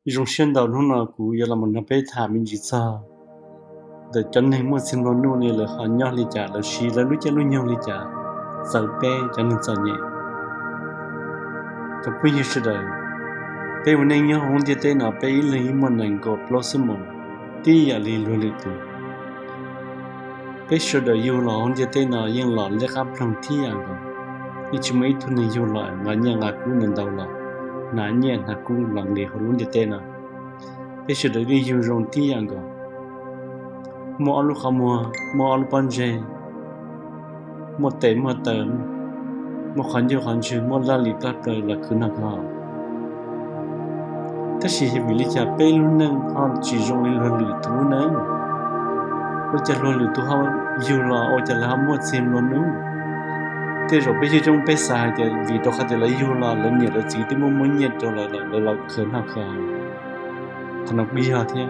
Zoo siab ntau hnub no kuv yuav los mus nrog peb tham me ntsis txog ntawm cov neeg muaj txiag nplua nuj ne lawv ho nyob li cas, lawv siv lawv lub caij lub nyoog li cas txawv peb cov neeg txom nyem. Cov phooj ywg sawv daws, peb ua neej nyob hauv lub ntiaj teb no peb ib leeg ib muaj nees nkaum plaub xuab moos tib yam li luag lwm tus. Peb sawv daws yug los hauv ntiaj teb no yeej los liab qab ploog tib yam nkaus, yeej tsis muaj ib tug neeg yug los nqa nyiaj nqa kub ntau ntau los, hnav nyiaj hnav kub los nqis hauv lub ntiaj teb no. Peb sawv daws yeej yug zoo tib yam nkaus, muaj ob lub qhov muag, muaj ob lub pob ntseg, muaj tes muaj taw, muaj qhov ncauj qhov ntswg, muaj laj lim plab plaws los khwv noj khwv haus. Tab sis yog vim li cas peb lub neej ho tsis zoo li luag lwm tus lub neej? Ua cas luag lwm tus ho yug los ua cas lawv ho muaj txiag nplua nuj? Tej zaum peb coob coob peb xav hais tias vim rau qhov tias lawv yug los lawv niam lawv txiv twb muaj muaj nyiaj rau lawv, lawv los khwv noj khwv haus. Qhov no kuj yog thiab.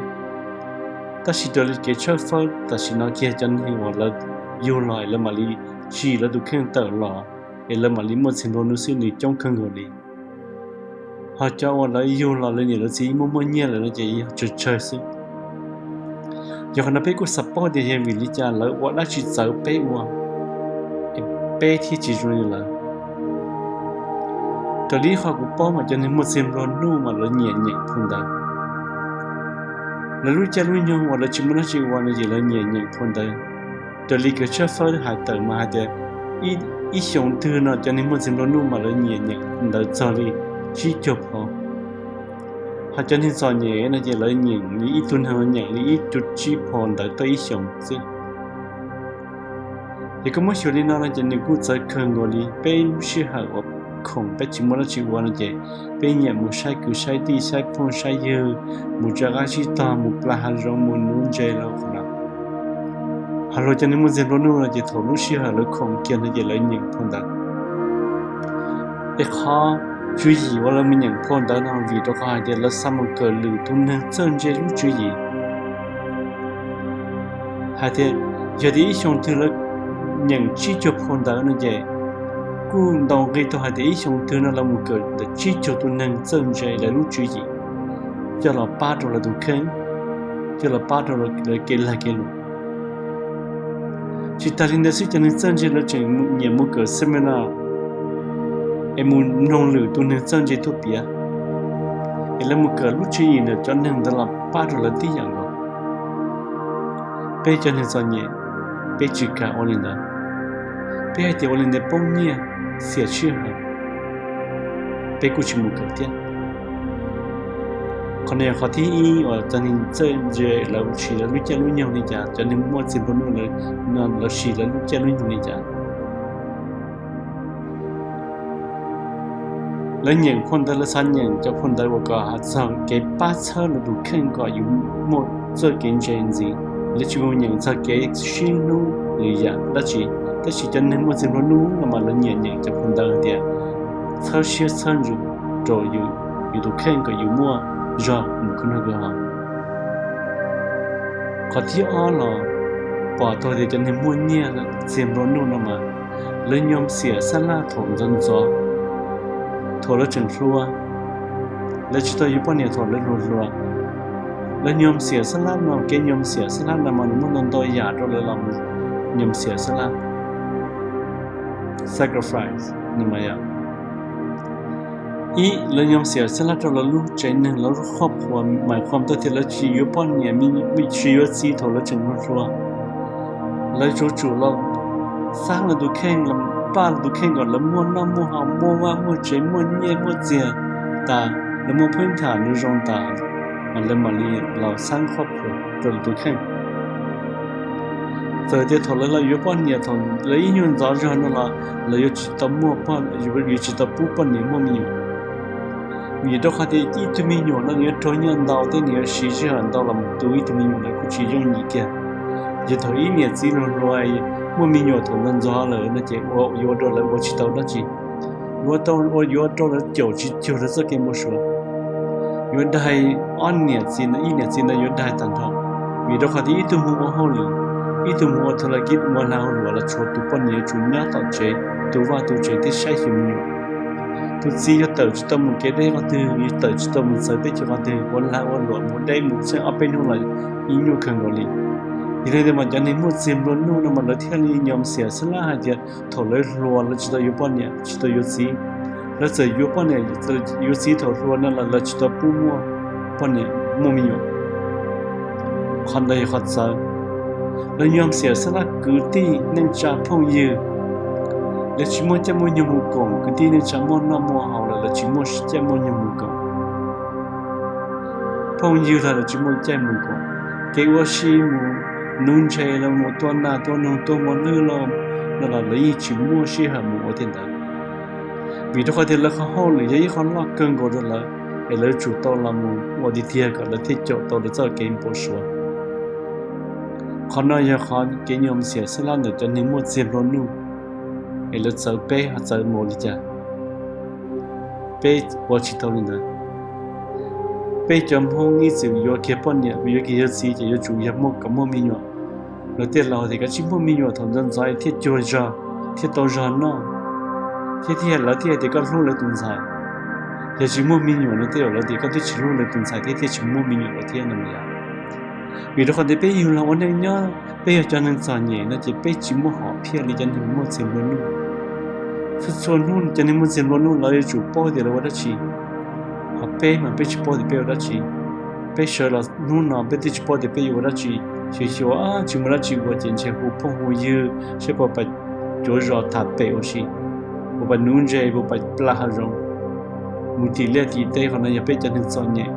Tab sis raws li kev tshawb fawb tam sim no kiag cov neeg uas lawv yug los es lawv mam li tsim lawv tus kheej tawm los, es lawv mam li muaj txiag nplua nuj xwb nws coob kawg nkaus li. Ho cov uas lawv yug los lawv niam lawv txiv muaj muaj nyiaj lawm no ces yog tsawg tsawg xwb. Yog qhov no peb kuj xav paub tias yog vim li cas lawv ua dab tsi txawv peb ua, es peb thiaj tsis zoo li lawv. Raws li ib qho kuv paub mas cov neeg muaj txiag nplua nuj mas lawv nyiam nyeem phau ntawv. Lawv lub caij lub nyoog uas lawv tsis muaj dab tsi ua no ces lawv nyiam nyeem phau ntawv. Raws li kev tshawb fawb hais tawm mas hais tias ib xyoos twg no cov neeg muaj txiag nplua nuj mas lawv nyiam nyeem ntawv txog li tsib caug phau. Ho cov neeg txom nyem no ces lawv nyeem li ib tug neeg nyeem li ib cuv tsib phau ntawv tau ib xyoos xwb. Ces koj muab xyuas li no no ces nws kuj txawv kawg nkaus li. Peb lub sij hawm uas khoom peb tsis muaj dab tsi ua no ces peb nyiam mus saib kwv saib tij, saib phooj saib ywg, mus tsa qab tsib tog, mus pla hav zoov, mus nuv ntses los qhov no. Ho luag cov neeg muaj txiag nplua nuj no ces thaum lub sij hawm lawv khoom kiag no ces lawv nyeem phau ntawv. Es qhov tswv yim uas lawv mus nyeem phau ntawv no vim rau qhov hais tias lawv xav mus kawm lwm tus neeg txawj ntse lub tswv yim. Hais tias yog tias ib xyoos twg lawv nyeem tsib caug phau ntawv no ces kuj ntaus nqi tau hais tias ib xyoos twg no lawv mus kawm ntawm tsib caug tus neeg txawj ntse lawv lub tswv yim, coj los pab rau lawv tus kheej, coj los pab rau lawv kev lag kev luam. Tsis tas li ntawd xwb, cov neeg txawj ntse lawv tseem nyiam mus kawm seminar, es mus mloog lwm tus neeg txawj ntse tuaj piav, es lawv mus kawm lub tswv yim ntawm cov neeg ntawd los pab rau lawv tib yam nkaus. Peb cov neeg txom nyem, peb tsis kam ua li ntawd. Peb hais tias ua li ntawd poob nyiaj, xiam sij hawm, peb kuj tsis mus kawm thiab. Qhov no yog qhov thib ib uas cov neeg txawj ntse lawv siv lawv lub caij lub nyoog li cas, cov neeg muaj txiag nplua nuj lawv siv lawv lub caij lub nyoog li cas. Lawv nyeem phau ntawv, lawv xav nyeem cov phau ntawv uas kom hais txog kev pab txhawb lawv tus kheej kom yus muaj txoj kev ntse ntxiv. Lawv tsis mus nyeem txog kev sib hlub lwm yam dab tsi. Tab sis cov neeg muaj txiag nplua nuj no mas lawv nyiam nyeem cov phau ntawv hais tias txhawb siab txhawb ntsws rau yus tus kheej kom yus muaj zog mus khwv noj khwv haus. Qhov thib ob los pom tau tias cov neeg muaj nyiaj txiag nplua nuj no mas lawv nyuam xiam xab laj thaum ntxov ntxov, thaum lawv tseem hluas, lawv tsis tau yuav poj niam thaum lawv hluas hluas. Lawv nyuam xiam xab laj no, kev nyuam xiam xab laj no mas nws muaj ntau ntau yam rau lawv los nyuam xiam xab laj, sacrifice no mas yog. Ib, lawv nyuam xiam xab laj rau lawv lub tsev neeg, lawv lub qhov phuam, mais qhuam tau tias lawv tsis yuav poj niam, tsis yuav txiv thaum lawv tseem hluas hluas. Lawv tsuas tsum los xab laj tus kheej, los pab laj tus kheej kom lawv muaj noj muaj haus, muaj vaj muaj tsev, muaj nyiaj muaj txiag tas, lawv muaj phwb tham nws zoo tas, mas lawv mam li los xab qhov phuam rau lawv tus kheej. Txawm tias thaum lawv los yuav poj niam, thaum lawv ib nyuag ntxov zog no los lawv yuav tsis tau muaj, yuav tsis tau pub poj niam muaj me nyuam. Vim rau qhov tias ib tug me nyuam no nws yuav raug nyiaj ntau thiab nws yuav siv sij hawm ntau los mus tu ib tug me nyuam no kuj tsis yooj yim kiag. Yog thaum ib niam txiv hluas hluas muaj me nyuam thaum ntxov ntxov lawm no ces ua yuav ua rau lawv ua tsis tau dab tsi. Yuav tau ua yuav rau lawv caum tsis cuag lawv txoj kev npau suav. Yuav daig ob niam txiv ntawd, ib niam txiv ntawd yuav daig tag nrho. Vim rau qhov tias ib tug mus ua hauj lwm, ib tug mus ua thas las kib ua lag ua luam los tshuav tus poj niam yuav tsum nyob tom tsev tu vaj tu tsev thiab saib xyuas me nyuam. Tus txiv yog tawm tsis tau mus kev deb qhov twg, yog tawm tsis tau mus txawv teb chaws qhov twg, ua lag ua luam mus deb mus txheej ob peb hnub los ib nyuag kawg nkaus li. Yog li ntawd mas cov neeg muaj txiag nplua nuj no mas lawv thiaj li nyom xiam xab lab hais tias thaum lawv hluas lawv tsis tau yuav poj niam tsis tau yuav txiv, lawv txawm yuav poj niam yuav txiv thaum hluas no los lawv tsis tau pub muaj poj niam muaj me nyuam. Qhov ntawd yog qhov txawv. Lawv nyom xiam xab lab kwv tij neej tsa phooj ywg, lawv tsis muaj caij muaj nyoog mus koom kwv tij neej tsa muaj noj muaj haus los lawv tsis muaj caij muaj nyoog mus koom. Phooj ywg los lawv tsis muaj caij mus koom. Kev ua si mus nuv ntses los mus tua nas tua noog tua mos lwj los no los lawv yeej tsis muaj sij hawm mus ua tej ntawd. Vim rau qhov tias lawv qhov hauj lwm yog ib qho loj kawg nkaus rau lawv, es lawv tsum tau los mus ua tiag tiag kom lawv thiaj caum tau lawv txoj kev npau suav. Qhov no yog qhov kev nyom xiam xab lab ntawm cov neeg muaj txiag nplua nuj, es lawv txawv peb ho txawv mus li cas? Peb ua tsis tau li ntawd. Peb cov Hmoob ib txwm yuav kiag poj niam, yuav kiag yawg txiv ces yuav tsum yog muaj kom muaj me nyuam. Lawv tej laus tias kav tsij muaj me nyuam thaum ntxov ntxov thiaj cuag zog, thiaj tau zog noj. Thiab thiaj lawv thiaj hais tias koj hlub lawv tus ntxhais. Yog tsis muaj me nyuam no tej zaum lawv tias koj twb tsis hlub lawv tus ntxhais thiab thiaj tsis muaj me nyuam lawm thiab no yom. Vim rau qhov tias peb yug los ua neej nyob, peb yog cov neeg txom nyem no ces peb tsis muaj hom phiaj li cov neeg muaj txiag nplua nuj. Txhua txhua hnub cov neeg muaj txiag nplua nuj lawv yuav tsum paub tias lawv ua dab tsi. Ho peb mas peb tsis paub tias peb ua dab tsi. Peb sawv los hnub no peb twb tsis paub tias peb yuav ua dab tsi, xyuas xyuas tsis muaj dab tsi ua ces ntshe hu phooj hu ywg saib puas pab cuav zos tham pem ua si, puas pab nuv ntses, puas pab pla hav zoov, mus tim liaj tim teb. Qhov no yog peb cov neeg txom nyem.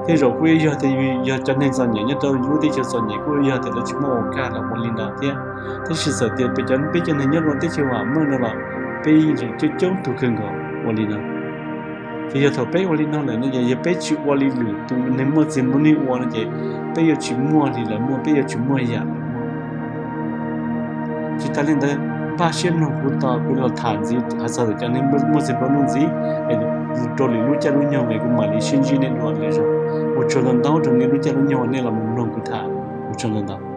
Tej zaum kuj yog tias yog cov neeg txom nyem nyob rau lub teb chaws txom nyem kuj yog tias lawv tsis muaj ua kaj los ua li ntawd thiab. Tab sis txawm tias peb cov, peb cov neeg nyob rau teb chaws vam meej no los peb yeej tseem coob coob tug kawg nkaus ua li no. Ces yog thaum peb ua li no lawm no ces yog peb tsis ua li lwm tus neeg muaj txiag nplua nuj ua no ces peb yuav tsis muaj li lawv muaj, peb yuav tsis muaj yam lawv muaj. Tsis tas li ntawd, npaj siab mloog kuv tos kuv los tham ntxiv hais txog cov neeg muaj txiag nplua nuj ntxiv rau lwm lub caij lub nyoog es kuv mam li sib ntsib nej dua lwm zaus. Ua tsaug ntau ntau rau nej lub caij lub nyoog uas nej los mus mloog kuv tham. Ua tsaug ntau ntau.